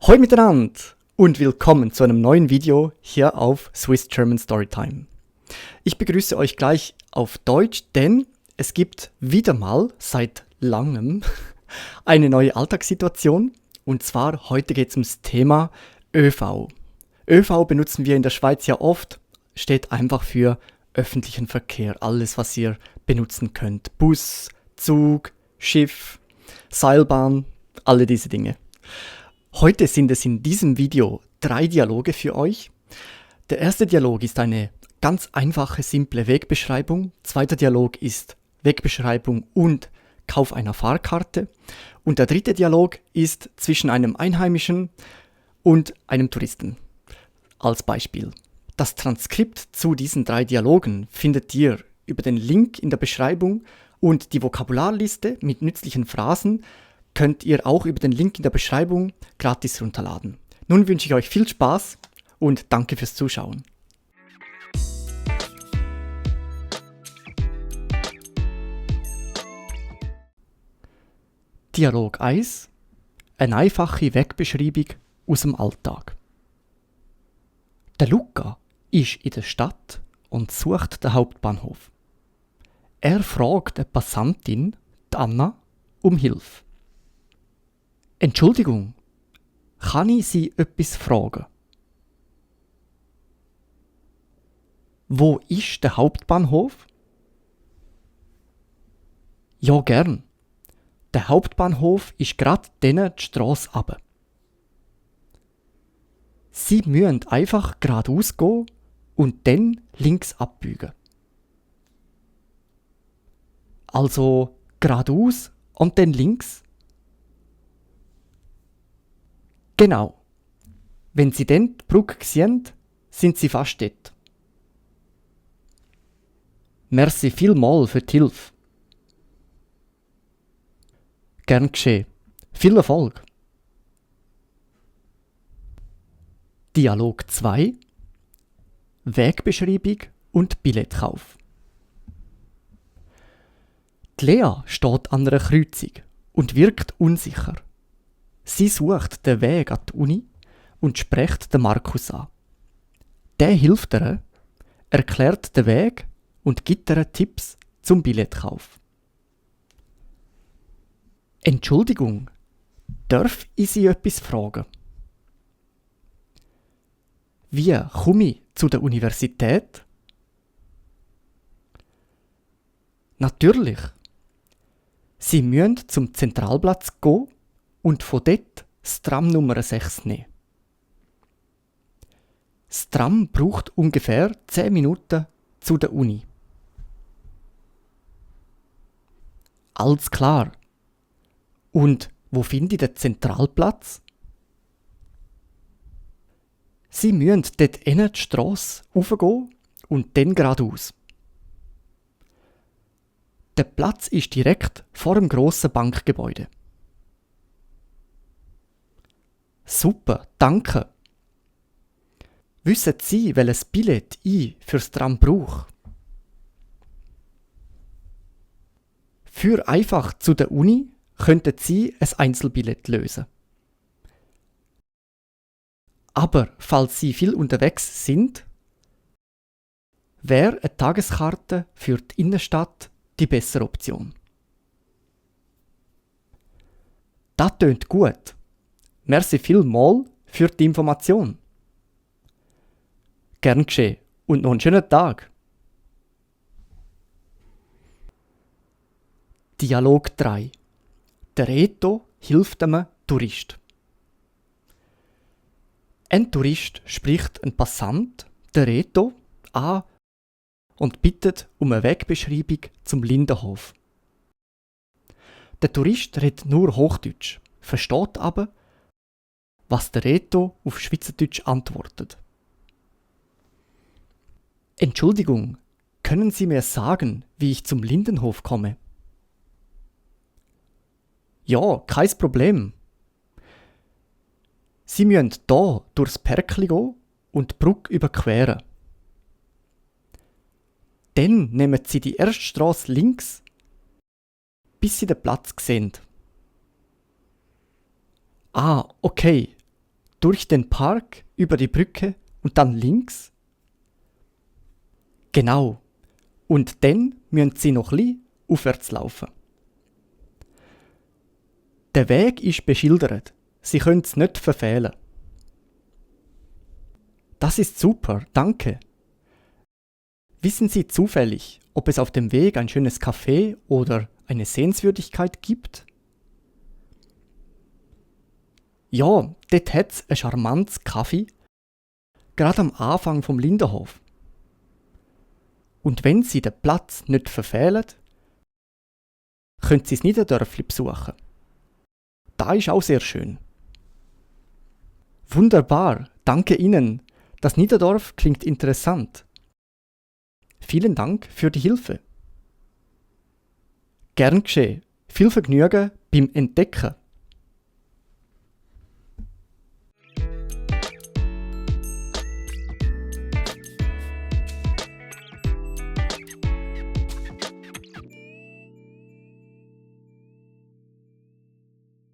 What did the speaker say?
Hoi miteinander und willkommen zu einem neuen Video hier auf Swiss German Storytime. Ich begrüße euch gleich auf Deutsch, denn es gibt wieder mal seit langem eine neue Alltagssituation, und zwar heute geht es ums Thema ÖV. ÖV benutzen wir in der Schweiz ja oft, steht einfach für öffentlichen Verkehr, alles was ihr benutzen könnt. Bus, Zug, Schiff, Seilbahn, alle diese Dinge. Heute sind es in diesem Video 3 Dialoge für euch. Der erste Dialog ist eine ganz einfache, simple Wegbeschreibung. Zweiter Dialog ist Wegbeschreibung und Kauf einer Fahrkarte. Und der dritte Dialog ist zwischen einem Einheimischen und einem Touristen. Als Beispiel. Das Transkript zu diesen 3 Dialogen findet ihr über den Link in der Beschreibung und die Vokabularliste mit nützlichen Phrasen könnt ihr auch über den Link in der Beschreibung gratis runterladen. Nun wünsche ich euch viel Spaß und danke fürs Zuschauen. Dialog 1. Eine einfache Wegbeschreibung aus dem Alltag. Der Luca ist in der Stadt und sucht den Hauptbahnhof. Er fragt eine Passantin, die Anna, um Hilfe. Entschuldigung, kann ich Sie etwas fragen? Wo ist der Hauptbahnhof? Ja, gern. Der Hauptbahnhof ist gerade die Strasse runter. Sie müssen einfach geradeaus gehen und dann links abbiegen. Also geradeaus und dann links? Genau. Wenn Sie dann die Brücke sehen, sind Sie fast dort. Merci vielmals für die Hilfe. Gern geschehen. Viel Erfolg. Dialog 2. Wegbeschreibung und Billetkauf. Die Lea steht an einer Kreuzung und wirkt unsicher. Sie sucht den Weg an die Uni und spricht den Markus an. Der hilft ihr, erklärt den Weg und gibt ihr Tipps zum Billetkauf. Entschuldigung, darf ich Sie etwas fragen? Wie komme ich zu der Universität? Natürlich. Sie müssen zum Zentralplatz gehen und von dort das Tram Nummer 6 nehmen. Das Tram braucht ungefähr 10 Minuten zu der Uni. Alles klar. Und wo finde ich den Zentralplatz? Sie müssen dort in die Strasse raufgehen und dann geradeaus. Der Platz ist direkt vor dem grossen Bankgebäude. Super, danke. Wissen Sie, welches Billett ich fürs Tram brauche? Für einfach zu der Uni könnten Sie ein Einzelbillett lösen. Aber falls Sie viel unterwegs sind, wäre eine Tageskarte für die Innenstadt die bessere Option. Das tönt gut. Merci vielmals für die Information. Gern geschehen und noch einen schönen Tag. Dialog 3. Der Reto hilft einem Tourist. Ein Tourist spricht einen Passant, der Reto, an und bittet um eine Wegbeschreibung zum Lindenhof. Der Tourist redet nur Hochdeutsch, versteht aber, was der Reto auf Schweizerdeutsch antwortet. Entschuldigung, können Sie mir sagen, wie ich zum Lindenhof komme? Ja, kein Problem. Sie müssen hier durchs Pärkli gehen und die Brücke überqueren. Dann nehmen Sie die erste Strasse links, bis Sie den Platz sehen. Ah, okay. durch den Park, über die Brücke und dann links? Genau. Und dann müssen Sie noch ein bisschen aufwärts laufen. Der Weg ist beschildert. Sie können es nicht verfehlen. Das ist super, danke. Wissen Sie zufällig, ob es auf dem Weg ein schönes Café oder eine Sehenswürdigkeit gibt? Ja, dort hat es ein charmantes Kaffee, gerade am Anfang vom Lindenhof. Und wenn Sie den Platz nicht verfehlen, können Sie das Niederdörfli besuchen. Da ist auch sehr schön. Wunderbar, danke Ihnen. Das Niederdorf klingt interessant. Vielen Dank für die Hilfe. Gern geschehen. Viel Vergnügen beim Entdecken.